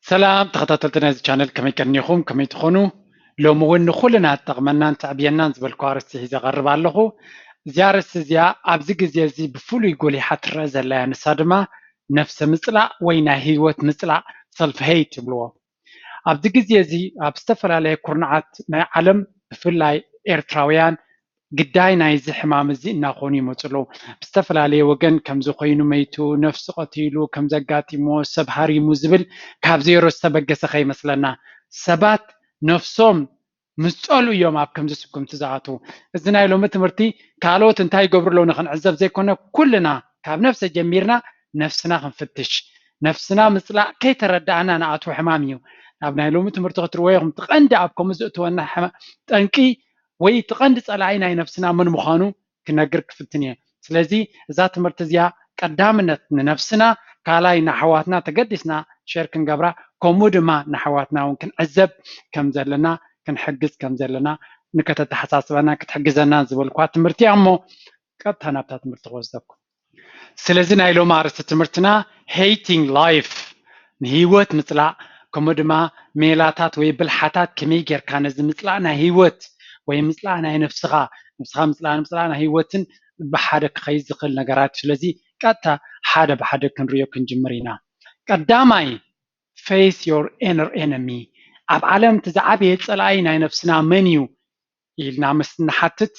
ሰላም ተኸታተልቲ ናይዚ ቻነል፣ ከመይ ቀኒኹም? ከመይ ትኾኑ? ሎሚ እውን ንኹልና ትጠቕመናን ተዕብየናን ዝበልኩ ኣርእስቲ ሒዘ ቀርብ ኣለኹ። እዚኣ ኣርእስቲ እዚኣ ኣብዚ ግዜ እዚ ብፍሉይ ጎሊሓ ትረአ ዘላ እያ። ንሳ ድማ ነፍሰ ምጽላእ ወይ ናይ ህይወት ምጽላእ፣ ሰልፍ ሄይት ይብልዎ። ኣብዚ ግዜ እዚ ኣብ ዝተፈላለየ ኩርናዓት ናይ ዓለም፣ ብፍላይ ኤርትራውያን፣ ግዳይ ናይዚ ሕማም እዚ እናኾኑ ይመፁ ኣለዉ። ብዝተፈላለየ ወገን ከምዚ ኮይኑ መይቱ፣ ነፍሲ ቀቲሉ፣ ከም ዘጋጢሞ፣ ሰብ ሃሪሙ ዝብል ካብ ዜሮ ዝተበገሰ ከይመስለና። ሰባት ነፍሶም ምስ ጸልኡ እዮም ኣብ ከምዚ ስጉምቲ ዝኣትዉ። እዚ ናይ ሎሚ ትምህርቲ ካልኦት እንታይ ይገብሩ ኣለዉ ንኽንዕዘብ ዘይኮነ፣ ኩልና ካብ ነፍሰ ጀሚርና ነፍስና ክንፍትሽ። ነፍስና ምጽላእ ከይተረዳእና ንኣትዎ ሕማም እዩ። ኣብ ናይ ሎሚ ትምህርቲ ክትርእዎ ኢኹም። እቲ ቀንዲ ኣብ ከምኡ ዘእትወና ሕማ-፣ ጠንቂ ወይ እቲ ቀንዲ ጸላኢ ናይ ነፍስና መን ምዃኑ ክነግር ክፍትን እየ። ስለዚ እዛ ትምህርቲ እዚኣ ቀዳምነት ንነፍስና፣ ካልኣይ ንኣሕዋትና ተገዲስና ሼር ክንገብራ፣ ከምኡ ድማ ንኣሕዋትና እውን ክንዕዘብ ከም ዘለና፣ ክንሕግዝ ከም ዘለና፣ ንከተተሓሳስበና ክትሕግዘና ዝበልኳ ትምህርቲ እያ። እሞ ቀጥታ ናብታ ትምህርቲ ክወስደኩም። ስለዚ ናይ ሎሚ ኣርእስቲ ትምህርትና ሄይቲንግ ላይፍ፣ ንህይወት ምጽላእ፣ ከምኡ ድማ ሜላታት ወይ ብልሓታት ከመይ ጌርካ ነዚ ምጽላእ ናይ ህይወት ወይ ምጽላእ ናይ ነፍስኻ፣ ነፍስኻ ምጽላእ፣ ምጽላእ ናይ ህይወትን ብሓደ ክኸይድ ዝኽእል ነገራት። ስለዚ ቀጥታ ሓደ ብሓደ ክንሪኦ ክንጅምር ኢና። ቀዳማይ፣ face your inner enemy። ኣብ ዓለም እቲ ዝዓበየ ጸላኢ ናይ ነፍስና መን እዩ ኢልና ምስ እንሓትት፣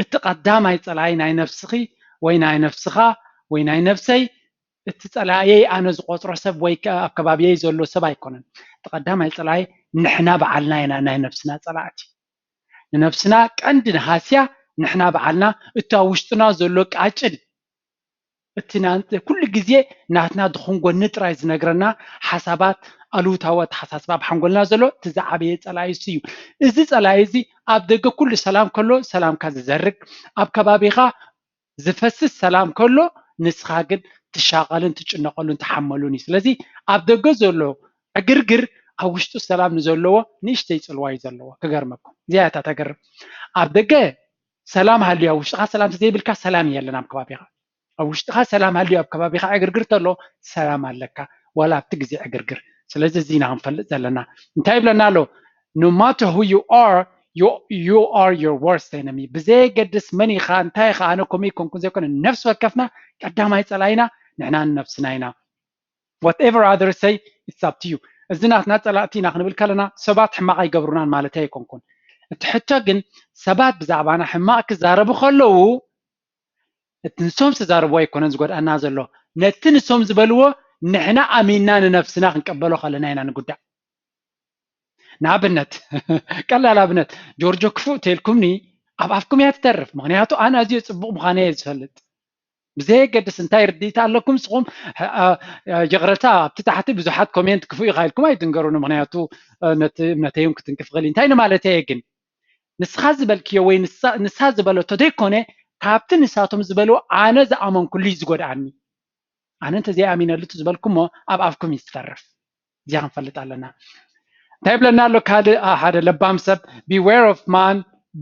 እቲ ቀዳማይ ጸላኢ ናይ ነፍስኺ ወይ ናይ ነፍስኻ ወይ ናይ ነፍሰይ፣ እቲ ጸላእየይ ኣነ ዝቆጽሮ ሰብ ወይ ከ-፣ ኣብ ከባቢየይ ዘሎ ሰብ ኣይኮነን። እቲ ቀዳማይ ጸላኢ ንሕና በዓልና ኢና፣ ናይ ነፍስና ጸላእቲ። ንነፍስና ቀንዲ ንሃስያ ንሕና በዓልና፣ እቲ ኣብ ውሽጥና ዘሎ ቃጭል፣ እቲ ና-፣ ኩሉ ግዜ ናትና ድኹን ጎኒ ጥራይ ዝነግረና ሓሳባት፣ ኣሉታዊ ኣተሓሳስባ ኣብ ሓንጎልና ዘሎ፣ እቲ ዝዓበየ ጸላኢ እሱ እዩ። እዚ ጸላኢ እዚ ኣብ ደገ ኩሉ ሰላም ከሎ ሰላምካ ዝዘርግ፣ ኣብ ከባቢኻ ዝፈስስ ሰላም ከሎ ንስኻ ግን ትሻቐልን ትጭነቐሉን ትሓመሉን እዩ። ስለዚ ኣብ ደገ ዘሎ ዕግርግር ኣብ ውሽጡ ሰላም ንዘለዎ ንእሽተይ ጽልዋ እዩ ዘለዎ። ክገርመኩም፣ እዚኣ እያ እታ ተገርም። ኣብ ደገ ሰላም ሃልዩ፣ ኣብ ውሽጥኻ ሰላም ተዘይብልካ ሰላም የለን ኣብ ከባቢኻ። ኣብ ውሽጥኻ ሰላም ሃልዩ፣ ኣብ ከባቢኻ ዕግርግር ተሎ ሰላም ኣለካ፣ ዋላ ኣብቲ ግዜ ዕግርግር። ስለዚ እዚ ኢና ክንፈልጥ ዘለና። እንታይ ይብለና ኣሎ? No matter who you are, you, you are your worst enemy። ብዘየገድስ መን ኢኻ፣ እንታይ ኢኻ፣ ኣነ ከምኡ ኣይኮንኩን ዘይኮነ፣ ነፍሲ ወከፍና ቀዳማይ ጸላኢና ንሕና ንነፍስና ኢና። Whatever others say, it's up to you። እዚ ናትና ጸላእቲ ኢና ክንብል ከለና ሰባት ሕማቕ ኣይገብሩናን ማለት ኣይኮንኩን። እቲ ሕቶ ግን ሰባት ብዛዕባና ሕማቕ ክዛረቡ ከለዉ፣ እቲ ንሶም ዝተዛረብዎ ኣይኮነን ዝጎድኣና ዘሎ፣ ነቲ ንሶም ዝበልዎ ንሕና ኣሚንና ንነፍስና ክንቀበሎ ከለና ኢና ንጉዳእ። ንኣብነት፣ ቀላል ኣብነት፣ ጆርጆ ክፉእ ተልኩምኒ ኣብ ኣፍኩም እያ ትተርፍ። ምኽንያቱ ኣነ ኣዝዮ ጽቡቕ ምዃነ እየ ዝፈልጥ። ብዘየገድስ እንታይ ርድኢት ኣለኩም ንስኹም፣ አ፣ አ፣ ይቕረታ፣ ኣብቲ ታሕቲ ብዙሓት ኮሜንት ክፉእ ኢኻ ኢልኩም ኣይትንገሩኒ። ምኽንያቱ፣ አ፣ ነቲ እምነተይ እውን ክትንክፍ ይኽእል እዩ። እንታይ ንማለተይ እየ ግን? ንስኻ ዝበልክዮ ወይ ንሳ፣ ንሳ ዝበለቶ ዘይኮነ፣ ካብቲ ንሳቶም ዝበልዎ ኣነ ዝኣመንኩሉ እዩ ዝጎድኣኒ። ኣነ እንተዘይኣሚነሉ እቲ ዝበልኩሞ ኣብ ኣፍኩም እዩ ዝተርፍ። እዚኣ ክንፈልጥ ኣለና። እንታይ ይብለና ኣሎ ካልእ፣ አ፣ ሓደ ለባም ሰብ? Beware of man,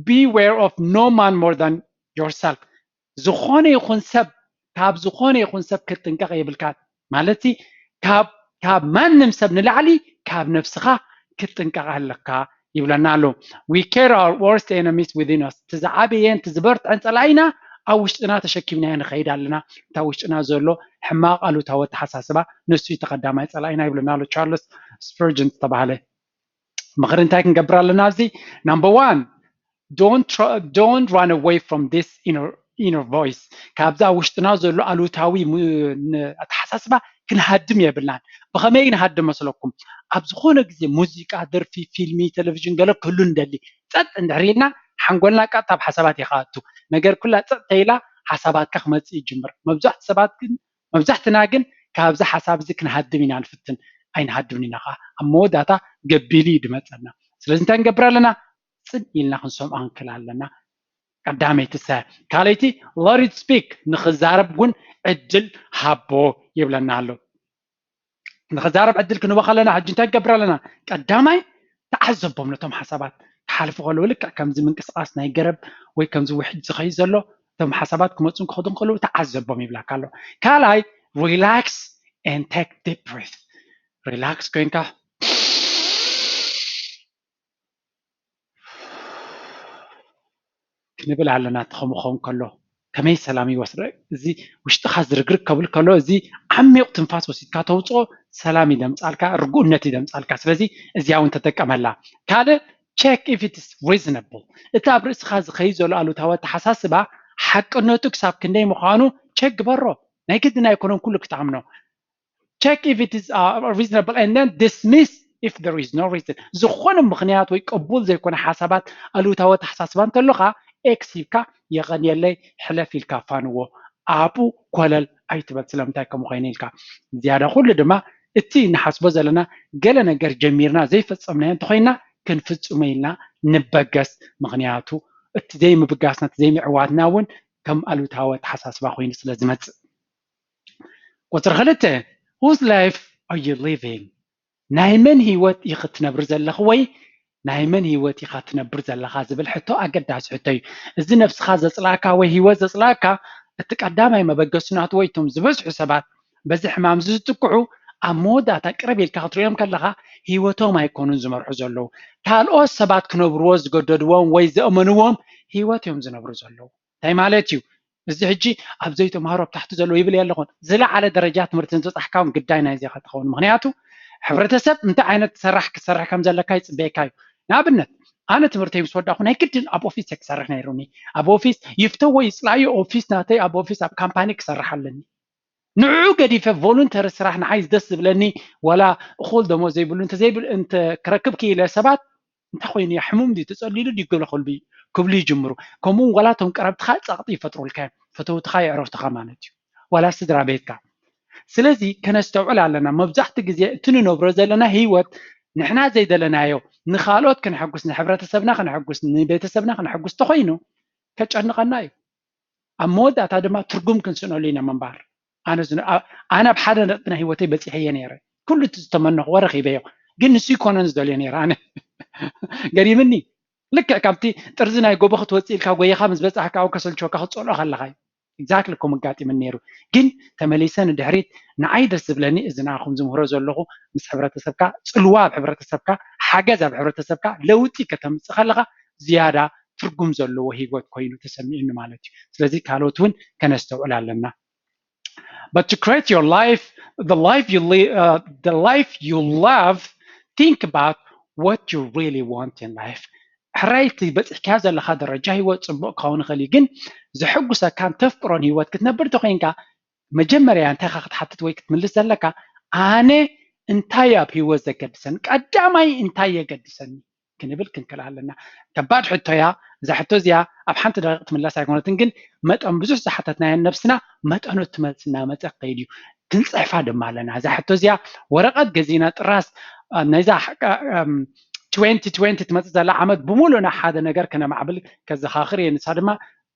beware of no man more than yourself። ዝኾነ ይኹን ሰብ፣ ካብ ዝኾነ ይኹን ሰብ ክትጥንቀቕ የብልካን። ማለት ካብ፣ ካብ ማንም ሰብ ንላዕሊ ካብ ነብስኻ ክትጥንቀቕ ኣለካ ይብለና ኣሎ። We carry our worst enemies within us። እቲ ዝዓበየን እቲ ዝበርትዐን ጸላኢና ኣብ ውሽጥና ተሸኪምናዮ ንኸይድ ኣለና። እታ ውሽጥና ዘሎ ሕማቕ ኣሉታዊ ኣተሓሳስባ፣ ንሱ እዩ ተቐዳማይ ጸላኢና ይብለና ኣሎ ቻርልስ ስፐርጅን ዝተባህለ። ምኽሪ እንታይ ክንገብር ኣለና ኣብዚ? Number one, don't tr-, don't run away from this inner, inner voice። ካብዛ ውሽጥና ዘሎ ኣሉታዊ ሙ-፣ ን-፣ ኣተሓሳስባ ክንሃድም የብልናን። ብኸመይ ክንሃድም መስለኩም? ኣብ ዝኾነ ግዜ ሙዚቃ፣ ደርፊ፣ ፊልሚ፣ ቴሌቪዥን ገለ ክህሉ ንደሊ። ጸጥ እንድሕር ኢልና ሓንጎልና ቀጥታ ኣብ ሓሳባት እዩ ክኣቱ። ነገር ኩላ ጸጥ ተይላ ሓሳባትካ ክመጽእ ይጅምር። መብዛሕትኡ ሰባት ግን፣ መብዛሕትና ግን ካብዚ ሓሳብ እዚ ክንሃድም ኢና ንፍትን። ኣይንሃድምን ኢና ኸዓ። ኣብ መወዳእታ ገቢሉ እዩ ድመጸና። ስለዚ እንታይ ክንገብር ኣለና? ጽን ኢልና ክንሰምዖ ክንክእል ኣለና። ቀዳመይቲ ሰ-፣ ካልኣይቲ፣ let it speak፣ ንኽዛረብ እውን ዕድል ሃቦ ይብለና ኣሎ። ንኽዛረብ ዕድል ክንህቦ ከለና ሕጂ እንታይ ክንገብር ኣለና? ቀዳማይ ተዓዘቦም ነቶም ሓሳባት ክሓልፉ ከለዉ፣ ልክዕ ከምዚ ምንቅስቓስ ናይ ገረብ ወይ ከምዚ ውሕጅ ዝኸይድ ዘሎ፣ እቶም ሓሳባት ክመጹን ክኸዱን ከለዉ ተዓዘቦም ይብላካ ኣሎ። ካልኣይ፣ relax and take deep breath። ሪላክስ ኮይንካ ንብል ኣለና። እቲ ከምኡ ክኸውን ከሎ ከመይ ሰላም ይወስድ? እዚ ውሽጥኻ ዝርግርግ ከብል ከሎ፣ እዚ ዓሚቕ ትንፋስ ወሲድካ ተውፅኦ ሰላም ይደምፃልካ፣ ርጉእነት ይደምፃልካ። ስለዚ እዚኣ እውን ተጠቀመላ። ካልእ፣ check if it is reasonable። እቲ ኣብ ርእስኻ ዝኸይድ ዘሎ ኣሉታዊ ኣተሓሳስባ ሓቅነቱ ክሳብ ክንደይ ምዃኑ ቸክ ግበሮ። ናይ ግድን ኣይኮነን ኩሉ ክትኣምኖ። Check if it is uh, reasonable and then dismiss if there is no reason። ዝኾነ ምኽንያት ወይ ቅቡል ዘይኮነ ሓሳባት፣ ኣሉታዊ ኣተሓሳስባ እንተሎኻ ኤክስ ሂብካ የቐንየለይ ሕለፍ ኢልካ ፋንዎ። ኣብኡ ኮለል ኣይትበል ስለምንታይ ከምኡ ኮይኑ ኢልካ። ዝያዳ ኩሉ ድማ እቲ ንሓስቦ ዘለና ገለ ነገር ጀሚርና ዘይፈጸምናዮ እንተኾይና ክንፍጽሞ ኢልና ንበገስ። ምኽንያቱ እቲ ዘይምብጋስና እቲ ዘይምዕዋትና እውን ከም ኣሉታዊ ኣተሓሳስባ ኮይኑ ስለ ዝመጽእ። ቁፅሪ ክልተ፣ whose life are you living? ናይ መን ህይወት ኢኺ ትነብሪ ዘለኺ ወይ ናይ መን ህይወት ኢኻ ትነብር ዘለኻ ዝብል ሕቶ ኣገዳሲ ሕቶ እዩ። እዚ ነብስኻ ዘፅላእካ ወይ ህይወት ዘፅላእካ እቲ ቀዳማይ መበገሲ ናቱ ወይ እቶም ዝበዝሑ ሰባት በዚ ሕማም እዚ ዝጥቅዑ ኣብ መወዳእታ ቅርብ ኢልካ ክትሪኦም ከለኻ ህይወቶም ኣይኮኑን ዝመርሑ ዘለዉ። ካልኦት ሰባት ክነብርዎ ዝገደድዎም ወይ ዘእመንዎም ህይወት እዮም ዝነብሩ ዘለዉ። እንታይ ማለት እዩ? እዚ ሕጂ ኣብ ዘይተምሃሮ ኣብ ታሕቲ ዘለዉ ይብል የለኹን። ዝለዓለ ደረጃ ትምህርቲ እንተበፃሕካ እውን ግዳይ ናይዚኣ ትኸውን። ምኽንያቱ ሕብረተሰብ እንታይ ዓይነት ሰራሕ ክሰርሕ ከም ዘለካ ይፅበየካ እዩ። ንኣብነት ኣነ ትምህርተይ ምስ ወዳእኹ ናይ ግድን ኣብ ኦፊስ እየ ክሰርሕ ነይሩኒ። ኣብ ኦፊስ ይፍተዎ ይፅላዮ ኦፊስ ናተይ ኣብ ኦፊስ ኣብ ካምፓኒ ክሰርሕ ኣለኒ። ንዕኡ ገዲፈ ቮሉንተሪ ስራሕ ንዓይ ደስ ዝብለኒ ዋላ እኹል ደሞዝ ዘይብሉ እንተዘይብል እንተ ክረክብ ክኢለ ሰባት እንታይ ኮይኑ እዩ ሕሙም ድዩ ተፀሊሉ ድዩ ገለ ክብሉ ክብሉ ይጅምሩ። ከምኡ እውን ዋላ እቶም ቀረብትኻ ፀቕጢ ይፈጥሩልካ እዮም። ፈተውትኻ የዕረፍትኻ ማለት እዩ። ዋላ ስድራ ቤትካ። ስለዚ ከነስተውዕል ኣለና። መብዛሕትኡ ግዜ እቲ ንነብሮ ዘለና ህይወት ንሕና ዘይደለናዮ ንኻልኦት ክንሕጉስ ንሕብረተሰብና ክንሕጉስ ንቤተሰብና ክንሕጉስ ተኾይኑ ከጨንቐና እዩ። ኣብ መወዳእታ ድማ ትርጉም ክንስእነሉ ኢና ምንባር። ኣነ ዝነ- ኣ- ኣነ ኣብ ሓደ ነጥቢ ናይ ህይወተይ በፂሐዮ ነይረ። ኩሉ እቲ ዝተመነኽዎ ረኺበዮ፣ ግን ንሱ ይኮነን ዝደልዮ ነይረ። ኣነ ገሪምኒ። ልክዕ ካብቲ ጥርዚ ናይ ጎቦ ክትወፅእ ኢልካ ጎይኻ ምስ በፃሕካ ኣብኡ ከሰልችወካ ክትፀልኦ ከለኻ እዩ። ኤግዛክትሊ ከምኡ ኣጋጢምኒ ነይሩ። ግን ተመሊሰ ንድሕሪት ንዓይ ደስ ዝብለኒ እዚ ንዓኹም ዝምህሮ ዘለኹ ምስ ሕብረተሰብካ ፅልዋ ኣብ ሕብረተሰብካ ሓገዝ ኣብ ሕብረተሰብካ ለውጢ ከተምፅእ ከለኻ ዝያዳ ትርጉም ዘለዎ ህይወት ኮይኑ ተሰሚዑኒ ማለት እዩ። ስለዚ ካልኦት እውን ከነስተውዕል ኣለና። But to create your life, the life you live, uh, the life you love, think about what you really want in life. ሕራይቲ በፂሕካዮ ዘለካ ደረጃ ህይወት ፅቡቅ ክኸውን ይኽእል እዩ፣ ግን ዘሐጉሰካን ተፍቅሮን ህይወት ክትነብር ተኮይንካ መጀመርያ እንታይ ኢኻ ክትሓትት ወይ ክትምልስ ዘለካ? ኣነ እንታይ ኣብ ህይወት ዘገድሰኒ? ቀዳማይ እንታይ የገድሰኒ? ክንብል ክንክእል ኣለና። ከባድ ሕቶ እያ። እዛ ሕቶ እዚኣ ኣብ ሓንቲ ደቂቕ ትምለስ ኣይኮነትን፣ ግን መጠን ብዙሕ ዝሓተትናዮ ነብስና መጠኑ እቲ መልሲ እናመፀ ክኸይድ እዩ። ክንፅሕፋ ድማ ኣለና። እዛ ሕቶ እዚኣ ወረቐት ገዚእና ጥራስ ናይዛ twenty twenty ትመፅእ ዘላ ዓመት ብምሉእና ሓደ ነገር ክነማዕብል ከዘኻኽር እየ። ንሳ ድማ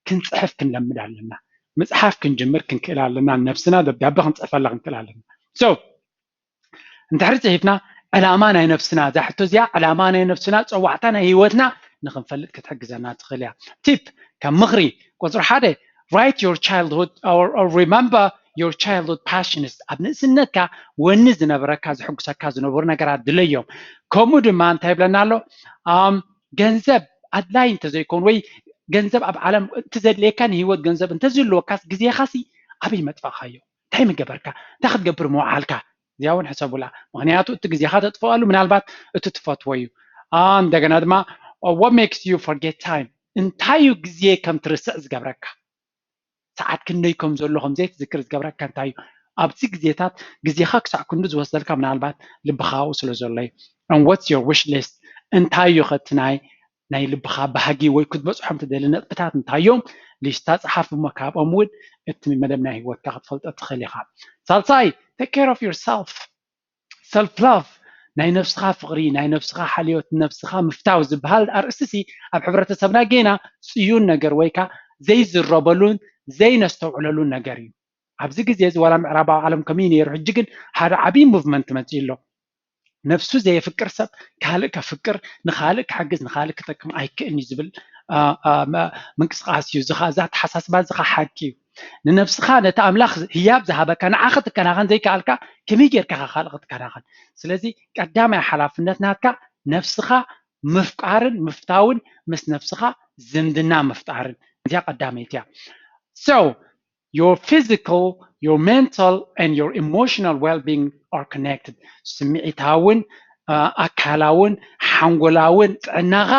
ክንፅሕፍ ክንለምድ ኣለና። ምፅሓፍ ክንጅምር ክንክእል ኣለና። ነብስና ደብዳቤ ክንፅሕፈላ ክንክእል ኣለና። So እንድሕሪ ፅሒፍና ዕላማ ናይ ነብስና፣ እዛ ሕቶ እዚኣ ዕላማ ናይ ነብስና ፀዋዕታ ናይ ህይወትና ንክንፈልጥ ክትሕግዘና ትኽእል እያ። ቲፕ ከም ምኽሪ ቁፅሪ ሓደ write your childhood or, or remember your childhood passions። ኣብ ንእስነትካ ወኒ ዝነበረካ ዝሕጉሰካ ዝነበሩ ነገራት ድለዮም። ከምኡ ድማ እንታይ ይብለና ኣሎ? ኣም፣ ገንዘብ ኣድላይ እንተዘይኮን ወይ ገንዘብ ኣብ ዓለም እቲ ዘድልየካ ንህይወት ገንዘብ እንተዝህልወካስ ግዜኻሲ ኣበይ መጥፋእካዮ? እንታይ ምገበርካ? እንታይ ክትገብር ምውዓልካ? እዚኣ እውን ሕሰቡላ። ምክንያቱ እቲ ግዜኻ ተጥፍኣሉ ምናልባት እቲ ትፈትዎ እዩ። እንደገና ድማ what makes you forget time? እንታይ እዩ ግዜ ከም ትርስዕ ዝገብረካ? ሰዓት ክንደይ ከም ዘሎ ከም ዘይትዝክር ዝገብረካ እንታይ እዩ? ኣብዚ ግዜታት ግዜኻ ክሳዕ ክንዱ ዝወስደልካ ምናልባት ልብኻ ኣብኡ ስለ ዘሎ እዩ። And what's your wish list? እንታይ እዩ ኸቲ ናይ ናይ ልብኻ ባህጊ ወይ ክትበፅሖም ትደሊ ነጥብታት እንታይ እዮም? ሊስታ ፀሓፍ እሞ ካብኦም እውን እቲ መደብ ናይ ህይወትካ ክትፈልጦ ትኽእል ኢኻ። ሳልሳይ take care of yourself። Self love ናይ ነብስኻ ፍቕሪ ናይ ነብስኻ ሓልዮት ነብስኻ ምፍታው ዝበሃል ኣርእስቲ ሲ ኣብ ሕብረተሰብና ጌና ፅዩን ነገር ወይ ከዓ ዘይዝረበሉን ዘይነስተውዕለሉን ነገር እዩ። ኣብዚ ግዜ እዚ ዋላ ምዕራባዊ ዓለም ከምኡ ነይሩ ሕጂ ግን ሓደ ዓብዪ ሙቭመንት መፅኡ ኣሎ። ነብሱ ዘየፍቅር ሰብ ካልእ ከፍቅር ንኻልእ ክሕግዝ ንኻልእ ክጠቅም ኣይክእልን እዩ ዝብል ምንቅስቃስ እዩ። እዚ እዛ ኣተሓሳስባ እዚ ሓቂ እዩ። ንነብስኻ ነቲ ኣምላኽ ህያብ ዝሃበካ ንዓ ክትከናኸን ዘይከኣልካ ከመይ ጌርካ ካልእ ክትከናኸን? ስለዚ ቀዳማይ ሓላፍነት ናትካ ነብስኻ ምፍቃርን ምፍታውን ምስ ነብስኻ ዝምድና ምፍጣርን። እዚኣ ቀዳመይቲ እያ። So your physical, your mental and your emotional well-being are connected. ስምዒታውን ኣካላውን ሓንጎላውን ጥዕናኻ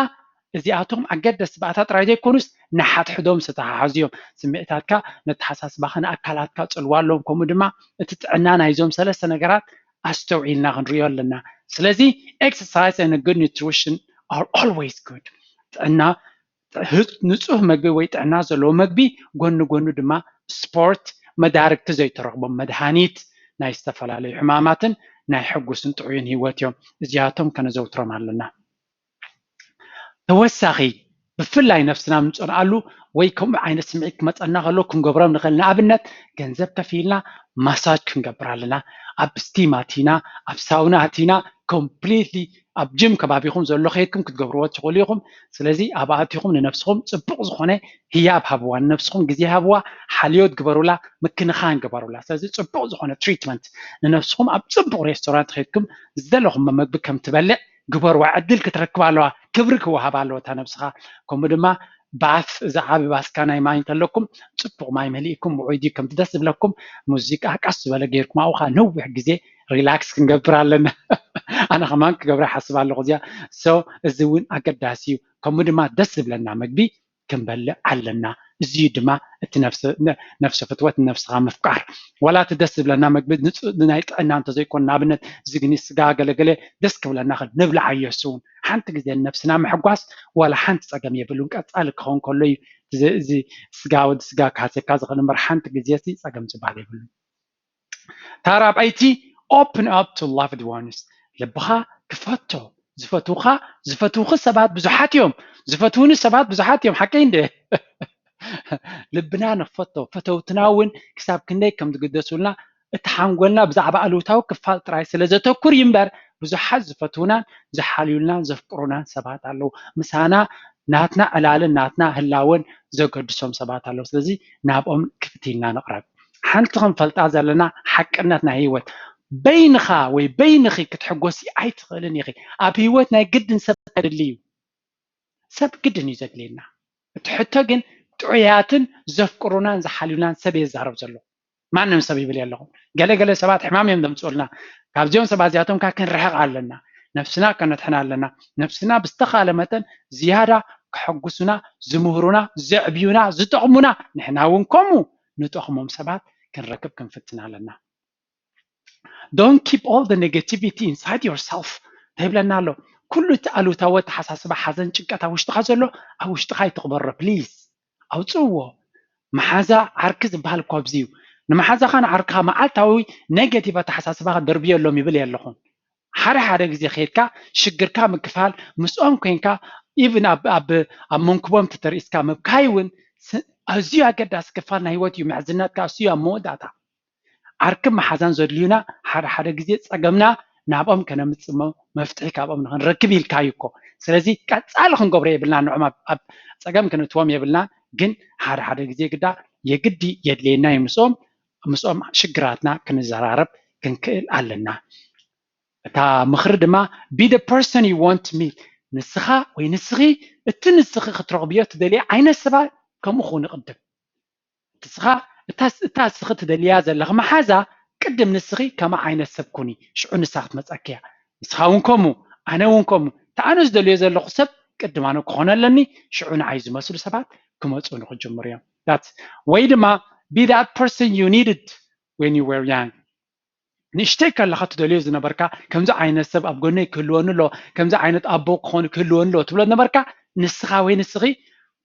እዚኣቶም ኣገደስቲ ባእታ ጥራይ ዘይኮኑስ ንሓድሕዶም ዝተተሓሓዙ እዮም። ስምዒታትካ ነተሓሳስባኻ ንኣካላትካ ጽልዋ ኣለዎም። ከምኡ ድማ እቲ ጥዕና ናይዞም ሰለስተ ነገራት ኣስተውዒልና ክንሪኦ ኣለና። ስለዚ exercise and good nutrition are always good። ጥዕና ንፁህ መግቢ ወይ ጥዕና ዘለዎ መግቢ ጎኒ ጎኑ ድማ ስፖርት መዳርግቲ ዘይተረኽቦም መድሃኒት ናይ ዝተፈላለዩ ሕማማትን ናይ ሕጉስን ጥዑይን ህይወት እዮም። እዚኣቶም ከነዘውትሮም ኣለና። ተወሳኺ ብፍላይ ነፍስና ምንፀንኣሉ ወይ ከምኡ ዓይነት ስምዒት ክመፀና ከሎ ክንገብሮም ንኽእል። ንኣብነት ገንዘብ ከፊልና ማሳጅ ክንገብር ኣለና። ኣብ ስቲም ኣቲና ኣብ ሳውና ኣቲና ኮምፕሊትሊ ኣብ ጅም ከባቢኹም ዘሎ ከይድኩም ክትገብርዎ ትኽእሉ ኢኹም። ስለዚ ኣብ ኣቲኹም ንነብስኹም ፅቡቕ ዝኾነ ህያብ ሃብዋ፣ ንነብስኹም ግዜ ሃብዋ፣ ሓልዮት ግበሩላ፣ ምክንኻን ግበሩላ። ስለዚ ፅቡቕ ዝኾነ ትሪትመንት ንነብስኹም ኣብ ፅቡቕ ሬስቶራንት ከይድኩም ዝደለኹም መመግቢ ከም ትበልዕ ግበርዋ። ዕድል ክትረክብ ኣለዋ፣ ክብሪ ክወሃብ ኣለዎ እታ ነብስኻ። ከምኡ ድማ ባፍ፣ እዛ ዓቢ ባስካ ናይ ማይ እንተለኩም ፅቡቕ ማይ መሊእኩም ውዑይ ድዩ ከምቲ ደስ ዝብለኩም ሙዚቃ ቀስ ዝበለ ገይርኩም ኣብኡ ከዓ ነዊሕ ግዜ ሪላክስ ክንገብር ኣለና። ኣነ ከማን ክገብራ ሓስብ ኣለኹ እዚኣ። So እዚ እውን ኣገዳሲ እዩ። ከምኡ ድማ ደስ ዝብለና መግቢ ክንበልዕ ኣለና። እዚ እዩ ድማ እቲ ነፍሲ ፍትወት ንነፍስኻ ምፍቃር። ዋላ እቲ ደስ ዝብለና መግቢ ንናይ ጥዕና እንተዘይኮን ንኣብነት ዝግኒ ስጋ ገለገለ ደስ ክብለና ኽእል ንብልዓዮ። እሱ እውን ሓንቲ ግዜ ንነፍስና ምሕጓስ ዋላ ሓንቲ ፀገም የብሉን። ቀፃሊ ክኸውን ከሎ እዩ እዚ ስጋ ወዲ ስጋ ክሃሰካ ዝኽእል እምበር ሓንቲ ግዜ ሲ ፀገም ዝበሃል የብሉን። እታ ራብዐይቲ open up to loved ones፣ ልብኻ ክፈቶ። ዝፈትውኻ ዝፈትውኺ ሰባት ብዙሓት እዮም። ዝፈትውኒ ሰባት ብዙሓት እዮም። ሓቀይ እንደ ልብና ንክፈቶ፣ ፈተውትና እውን ክሳብ ክንደይ ከም ዝግደሱልና እቲ ሓንጎልና ብዛዕባ ኣሉታዊ ክፋል ጥራይ ስለ ዘተኩር እዩ እምበር ብዙሓት ዝፈትውናን ዝሓልዩልናን ዘፍቅሩናን ሰባት ኣለዉ። ምሳና ናትና ዕላልን ናትና ህላወን ዘገድሶም ሰባት ኣለዉ። ስለዚ ናብኦም ክፍት ኢልና ንቕረብ። ሓንቲ ክንፈልጣ ዘለና ሓቅነት ናይ ህይወት በይንኻ ወይ በይንኺ ክትሕጎሲ ኣይትኽእልን ኢኺ። ኣብ ህይወት ናይ ግድን ሰብ ከድሊ እዩ። ሰብ ግድን እዩ ዘድልየና። እቲ ሕቶ ግን ጥዑያትን ዘፍቅሩናን ዝሓልዩናን ሰብ እየ ዝዛረብ ዘለኹ። ማንም ሰብ ይብል የለኹም። ገለገለ ሰባት ሕማም እዮም ዘምፅኡልና። ካብዚኦም ሰባት እዚኣቶም ከዓ ክንርሕቕ ኣለና። ነፍስና ከነድሕና ኣለና። ነፍስና ብዝተኻለ መጠን ዝያዳ ከሐጉሱና፣ ዝምህሩና፣ ዘዕብዩና፣ ዝጠቕሙና፣ ንሕና እውን ከምኡ ንጠቕሞም ሰባት ክንረክብ ክንፍትን ኣለና። Don't keep all the negativity inside yourself ተይብለና ኣሎ። ኩሉ እቲ ኣሉታዊ ኣተሓሳስባ፣ ሓዘን፣ ጭንቀት ኣብ ውሽጥኻ ዘሎ ኣብ ውሽጥኻ ይትቕበሮ ፕሊዝ። ኣውፅእዎ። መሓዛ ዓርኪ ዝበሃል እኮ ኣብዚ እዩ። ንመሓዛኻ ንዓርክኻ መዓልታዊ ኔጌቲቭ ኣተሓሳስባ ክደርብዮ ኣሎም ይብል የለኹን። ሓደ ሓደ ግዜ ከይድካ ሽግርካ ምክፋል ምስኦም ኮይንካ ኢቭን ኣብ ኣብ ኣብ መንክቦም ተተርኢስካ ምብካይ እውን ኣዝዩ ኣገዳሲ ክፋል ናይ ህይወት እዩ። ምሕዝነትካ እሱ እዩ ኣብ መወዳእታ ዓርክን መሓዛን ዘድልዩና ሓደ ሓደ ግዜ ጸገምና ናብኦም ከነምጽእ እሞ መፍትሒ ካብኦም ንኽንረክብ ኢልካ እዩ እኮ። ስለዚ ቀጻሊ ክንገብሮ የብልና፣ ንዕኦም ኣብ ጸገም ክንእትዎም የብልና። ግን ሓደ ሓደ ግዜ ግዳ የግዲ የድልየና እዩ ምስኦም ምስኦም ሽግራትና ክንዘራረብ ክንክእል ኣለና። እታ ምኽሪ ድማ be the person you want to meet፣ ንስኻ ወይ ንስኺ እቲ ንስኺ ክትረኽብዮ ትደልየ ዓይነት ሰብኣይ ከምኡ ክውን ይቕድም። ንስኻ እታ እስኺ ትደልያ ዘለኺ መሓዛ ቅድም ንስኺ ከማ ዓይነት ሰብ ኩኒ፣ ሽዑ ንሳ ክትመፀኪ እያ። ንስኻ እውን ከምኡ፣ ኣነ እውን ከምኡ። እቲ ኣነ ዝደልዮ ዘለኹ ሰብ ቅድም ኣነ ክኾነ ኣለኒ፣ ሽዑ ንዓይ ዝመስሉ ሰባት ክመፁ ንክጅምሩ እዮም። ወይ ድማ be that person you needed when you were young። ንእሽተይ ከለኻ ትደልዮ ዝነበርካ ከምዚ ዓይነት ሰብ ኣብ ጎነይ ክህልወኒ ኣሎ፣ ከምዚ ዓይነት ኣቦ ክኾኑ ክህልወኒ ኣሎ ትብሎ ዝነበርካ ንስኻ ወይ ንስኺ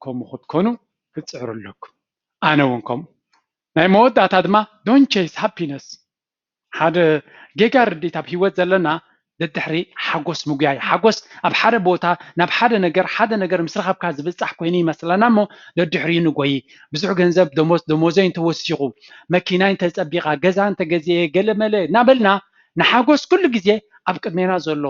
ከምኡ ክትኮኑ ክትፅዕሩ ኣለኩም። ኣነ እውን ከምኡ። ናይ መወዳእታ ድማ don't chase happiness። ሓደ ጌጋ ርድኢት ኣብ ህይወት ዘለና ደድሕሪ ሓጎስ ምጉያይ። ሓጎስ ኣብ ሓደ ቦታ ናብ ሓደ ነገር ሓደ ነገር ምስ ረኸብካ ዝብፃሕ ኮይኑ ይመስለና እሞ ደድሕሪኡ ንጎይ። ብዙሕ ገንዘብ ደሞዝ ደሞዘይ እንተወሲኹ፣ መኪናይ እንተፀቢቓ፣ ገዛ እንተገዚኤ፣ ገለመለ እናበልና ንሓጎስ ኩሉ ግዜ ኣብ ቅድሜና ዘሎ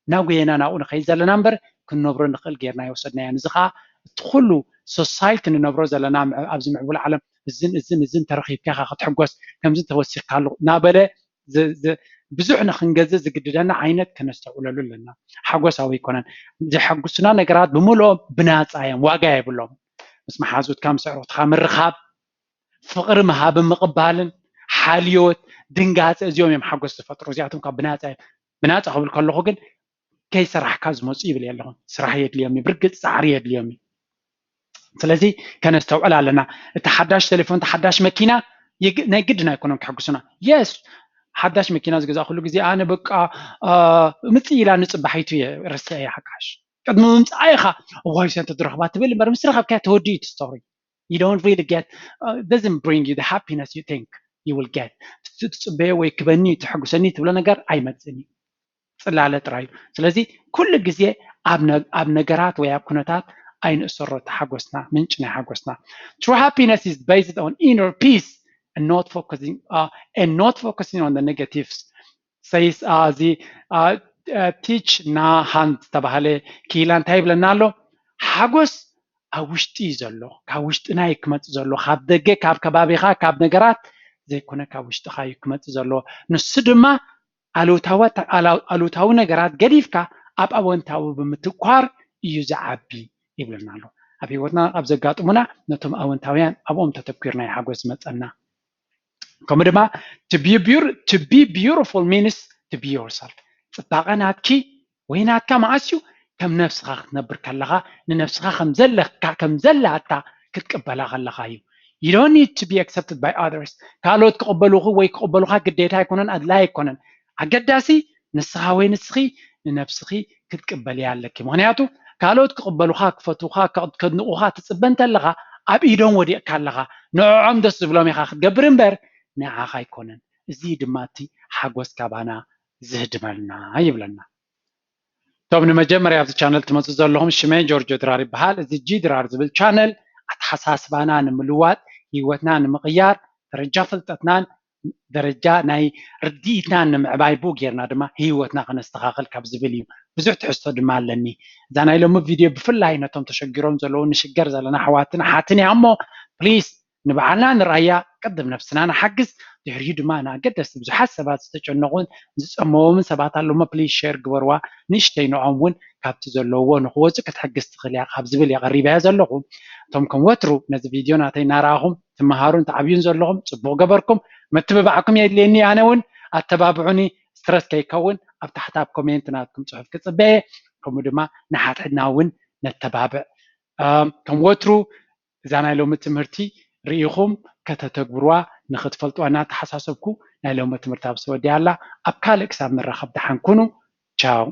እናጎየና ናብኡ ንኸይድ ዘለና እምበር ክንነብሮ ንኽእል ጌርና ይወሰድናዮ። ንዚ ከዓ እቲ ኩሉ ሶሳይቲ ንነብሮ ዘለና ኣብዚ ምዕቡል ዓለም እዝን እዝን እዝን ተረኺብካ ኢኻ ክትሕጎስ ከምዚ ተወሲኽካሉ እናበለ ብዙሕ ንክንገዝእ ዝግድደና ዓይነት ከነስተውዕለሉ ኣለና። ሓጎሳዊ ኣይኮነን። ዘሐጉሱና ነገራት ብምልኦም ብናፃ እዮም፣ ዋጋ የብሎም። ምስ መሓዙትካ ምስ ኣዕሩኽትካ ምርኻብ፣ ፍቕሪ ምሃብን ምቕባልን፣ ሓልዮት፣ ድንጋፀ፣ እዚኦም እዮም ሓጎስ ዝፈጥሩ። እዚኣቶም ካብ ብናፃ እዮም። ብናፃ ክብል ከለኹ ግን ከይሰራሕካ ዝመፁ ይብል የለኹም። ስራሕ የድልዮም እዩ፣ ብርግፅ ፃዕሪ የድልዮም እዩ። ስለዚ ከነስተውዕል ኣለና። እቲ ሓዳሽ ቴሌፎን፣ እቲ ሓዳሽ መኪና ናይ ግድን ኣይኮነን ከሕጉሱና። የስ፣ ሓዳሽ መኪና ዝገዛእኩሉ ግዜ ኣነ በቃ ምፅእ ኢላ ንፅባሒቱ እየ ረስዐ እየ ሓካሽ። ቅድሚ ምምፃኣ ኢኻ እዋይ ሰንተ ዝረኽባ ትብል እምበር ምስ ረኸብካያ ተወዲኡ እቲ ስቶሪ። You don't really get, uh, doesn't bring you the happiness you think you will get. ትፅበዮ ወይ ክበኒ ተሐጉሰኒ ትብሎ ነገር ኣይመፅን እዩ። ፅላለ ጥራይ እዩ። ስለዚ ኩሉ ግዜ ኣብ ነገራት ወይ ኣብ ኩነታት ኣይንእሰሮ። እቲ ሓጎስና፣ ምንጪ ናይ ሓጎስና። True happiness is based on inner peace and not focusing, uh, and not focusing on the negatives, says, uh, the, uh, uh, Thich Nhat Hanh ዝተባሃለ ክኢላ እንታይ ይብለና ኣሎ? ሓጎስ ኣብ ውሽጢ እዩ ዘሎ። ካብ ውሽጥና እዩ ክመፅእ ዘሎ። ካብ ደገ፣ ካብ ከባቢኻ፣ ካብ ነገራት ዘይኮነ ካብ ውሽጥኻ እዩ ክመፅእ ዘሎ። ንሱ ድማ ኣሉታዊ ነገራት ገዲፍካ ኣብ ኣወንታዊ ብምትኳር እዩ ዝዓቢ ይብለና ኣሎ። ኣብ ህይወትና ኣብ ዘጋጥሙና ነቶም ኣወንታውያን ኣብኦም ተተኪርና እዩ ሓጎስ ዝመፀና። ከምኡ ድማ to be beautiful means to be yourself. ፅባቐ ናትኪ ወይ ናትካ መዓስ እዩ? ከም ነብስኻ ክትነብር ከለኻ፣ ንነብስኻ ከም ዘለካ ከም ዘላታ ክትቅበላ ከለኻ እዩ። You don't need to be accepted by others. ካልኦት ክቕበሉኹ ወይ ክቕበሉኻ ግዴታ ኣይኮነን፣ ኣድላይ ኣይኮነን። ኣገዳሲ ንስኻ ወይ ንስኺ ንነብስኺ ክትቅበልያ ኣለኪ። ምኽንያቱ ካልኦት ክቕበሉኻ፣ ክፈትውኻ፣ ከድንቑኻ ትፅበ እንተለኻ ኣብ ኢዶም ወዲቕካ ኣለኻ። ንዕዖም ደስ ዝብሎም ኢኻ ክትገብር እምበር ንዓኻ ኣይኮነን። እዚ ድማ እቲ ሓጎስ ካባና ዝህድመልና ይብለና። እቶም ንመጀመርያ ኣብዚ ቻነል ትመፁ ዘለኹም ሽመይ ጆርጆ ድራር ይበሃል። እዚ ጂ ድራር ዝብል ቻነል ኣተሓሳስባና ንምልዋጥ፣ ህይወትና ንምቕያር፣ ደረጃ ፍልጠትናን ደረጃ ናይ ርድኢትናን ንምዕባይ ብኡ ጌርና ድማ ህይወትና ከነስተኻኽል ካብ ዝብል እዩ። ብዙሕ ትሕዝቶ ድማ ኣለኒ። እዛ ናይ ሎሚ ቪድዮ ብፍላይ ነቶም ተሸጊሮም ዘለዉ ንሽገር ዘለና ኣሕዋትን ኣሓትን እያ እሞ ፕሊስ ንባዕልና ንርኣያ፣ ቅድም ነብስና ንሓግዝ፣ ድሕሪኡ ድማ ንኣገደስቲ ብዙሓት ሰባት ዝተጨነቑን ዝፀመዎምን ሰባት ኣለዉ እሞ ፕሊስ ሼር ግበርዋ፣ ንእሽተይ ንዖም እውን ካብቲ ዘለውዎ ንክወፁ ክትሕግዝ ትኽእል እያ ካብ ዝብል እየ ቀሪበያ ዘለኹ። እቶም ከም ወትሩ ነዚ ቪድዮ ናተይ እናረኣኹም ትመሃሩን ትዓብዩን ዘለኹም ፅቡቕ ገበርኩም። ምትብባዕኩም የድልየኒ፣ ኣነ እውን ኣተባብዑኒ። ስትረስ ከይከውን ኣብ ታሕቲ ኣብ ኮሜንት ናትኩም ፅሑፍ ክፅበየ፣ ከምኡ ድማ ንሓድሕድና እውን ነተባብዕ። ከም ወትሩ እዛ ናይ ሎሚ ትምህርቲ ርኢኹም ከተተግብርዋ ንክትፈልጥዋ እናተሓሳሰብኩ ናይ ሎሚ ትምህርቲ ኣብዚ ወዲኣ ኣላ። ኣብ ካልእ ክሳብ ንራኸብ ደሓን ኩኑ። ቻው።